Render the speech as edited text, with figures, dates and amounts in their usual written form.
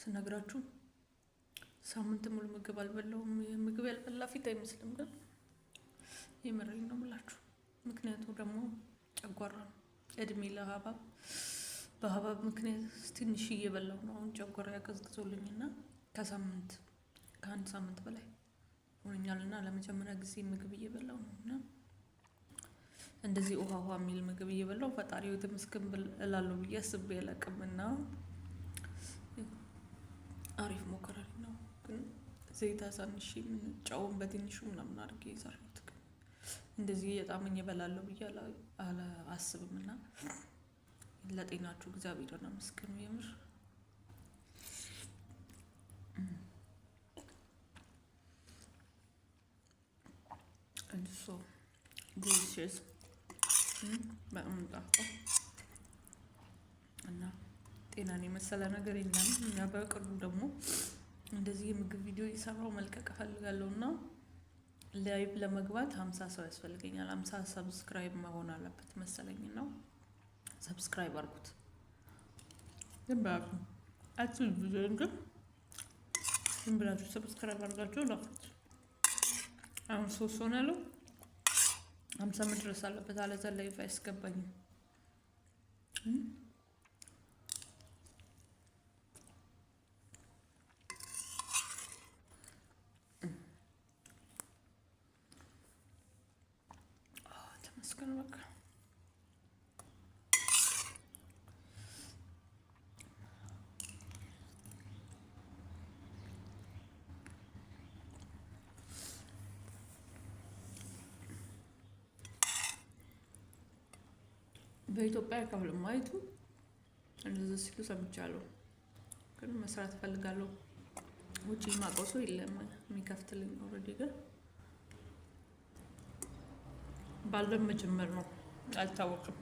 ስነግራችሁ ሳምንት ሙሉ ምግብ አልበላሁም። ምግብ ያልበላ ፊት አይመስልም፣ ግን የምሬን ነው የምላችሁ። ምክንያቱ ደግሞ ጨጓራ ነው። እድሜ ለሀባብ፣ በሀባብ ምክንያት ትንሽ እየበላሁ ነው አሁን ጨጓራ ያቀዝቅዞልኝ እና ከአንድ ሳምንት በላይ ሆኖኛል እና ለመጀመሪያ ጊዜ ምግብ እየበላሁ ነው እና እንደዚህ ውሃ ውሃ የሚል ምግብ እየበላሁ ፈጣሪ ተመስገን እላለሁ ብዬ አስቤ አላውቅም። እና አሪፍ ሞከራሪ ነው፣ ግን ዘይት አሳንሼ ጨውን በትንሹ ምናምን አድርጌ የሰራሁት ግን እንደዚህ እየጣመኝ እበላለሁ ብዬ አላስብም። እና ለጤናችሁ እግዚአብሔርን አመስግኑ የምር። So delicious፣ በጣም ጣፍጦ እና ጤናን የመሰለ ነገር የለም። እና በቅርቡ ደግሞ እንደዚህ የምግብ ቪዲዮ እየሰራው መልቀቅ እፈልጋለሁ እና live ለመግባት 50 ሰው ያስፈልገኛል። 50 subscribe መሆን አለበት መሰለኝ ነው። Subscribe አድርጉት። ዝም ብላችሁ አትሉ ቪዲዮን ግን ዝም ብላችሁ subscribe አድርጋችሁ ላኩት። አሁን ሶስት ሰው ነው ያለው። 50 መድረስ አለበት፣ አለዛ live አያስገባኝም። ተመስገን በቃ። በኢትዮጵያ አይከፍልም ማየቱ እንደዚህ ሲሉ ሰምቻለሁ። ግን መስራት እፈልጋለሁ። ውጭ የማውቀው ሰው የለም የሚከፍትልኝ። Already ግን ባለም መጀመር ነው፣ አልታወቅም።